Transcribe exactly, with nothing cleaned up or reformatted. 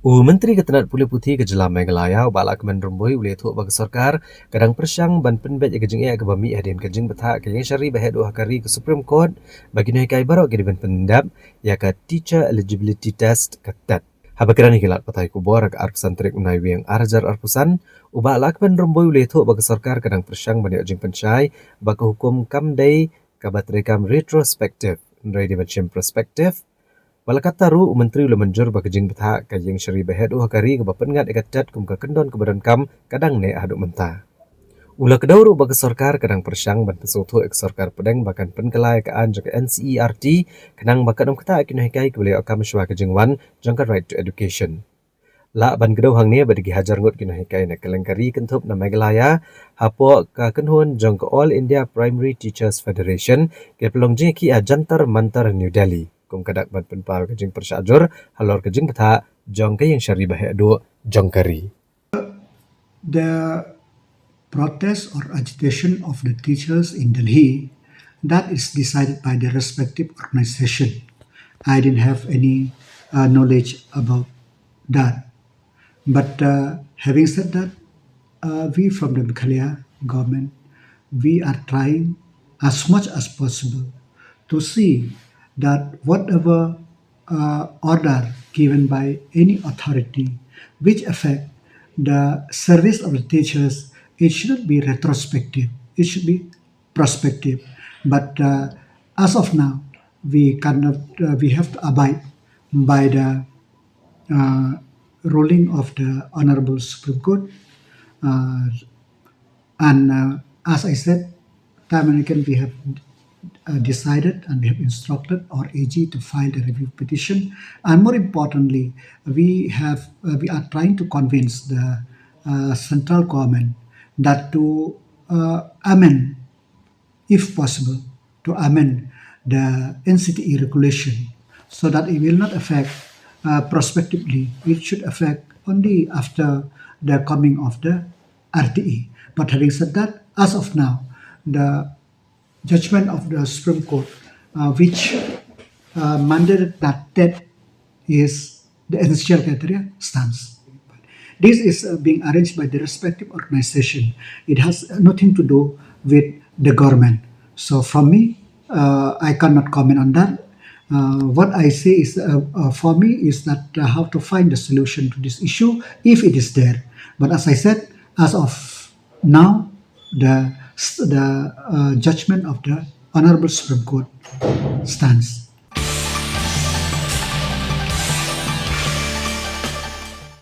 U Myntri ka tnat pule puthi ka jylla Meghalaya, u Bah Lahkmen Rymbui, u la ïathuh ba ka sorkar ka dang pyrshang ban pynbeit ïa ka jingeh kaba mih hadien ka jingbthah ka ïingshari ba heh duh ha ka ri ka Supreme Court ba ki nonghikai baroh ki dei ban pyndep ïa ka Teacher Eligibility Test, ka TET. Haba kren ha ki lad pathai khubor ha ka arphew san tarik u Naiwieng ar hajar arphew san, u Bah Lahkmen Rymbui u la ïathuh ba ka sorkar ka dang pyrshang ban ïoh jingpynshai ba ka hukum kam dei kaba treikam retrospective, hynrei dei ban shim prospective. Bad la katta ruh, u Myntri u la mynjur ba ka jingbthah ka ïingshari ba heh duh ha ka ri kaba pynngat ïa ka TET kum ka kyndon kaba donkam ka dang neh haduh mynta. U la kdew ruh ba ka sorkar ka dang pyrshang ban pynsngewthuh ïa ka sorkar pdeng ba kan pynkylla ïa ka aiñ jong ka NCERT, khnang ba kan ym ktah ïa ki nonghikai kiba la ïoh kam shuwa ka jingwan jong ka Right to Education. Lah ban kdew hangne ba dei ki hajar ngut ki nonghikai na kylleng ka ri kynthup na Meghalaya, hapoh ka kynhun jong ka All India Primary Teachers Federation, ki pynlong jingïakhih ha Jantar Mantar, New Delhi, kum ka dak ban pynpaw ka jingpyrshah jur halor ka jingbthah jong ka ïingshari ba heh duh jong ka ri. The protest or agitation of the teachers in Delhi, that is decided by the respective organization. I didn't have any uh, knowledge about that. But uh, having said that, uh, we from the Meghalaya government, we are trying as much as possible to see that whatever uh, order given by any authority which affect the service of the teachers, it shouldn't be retrospective. It should be prospective. But uh, as of now, we cannot. Uh, we have to abide by the uh, ruling of the Honorable Supreme Court. Uh, and uh, as I said, time and again we have uh, decided and we have instructed our A G to file the review petition. And more importantly, we have uh, we are trying to convince the uh, central government that to uh, amend, if possible, to amend the N C T E regulation so that it will not affect uh, prospectively. It should affect only after the coming of the R T E. But having said that, as of now, the judgment of the Supreme Court, uh, which uh, mandated that TET is the essential criteria, stands. This is uh, being arranged by the respective organization. It has nothing to do with the government. So from me, uh, I cannot comment on that. Uh, what I say is, uh, uh, for me, is that uh, how to find a solution to this issue if it is there. But as I said, as of now, the the uh, judgment of the Honorable Supreme Court stands.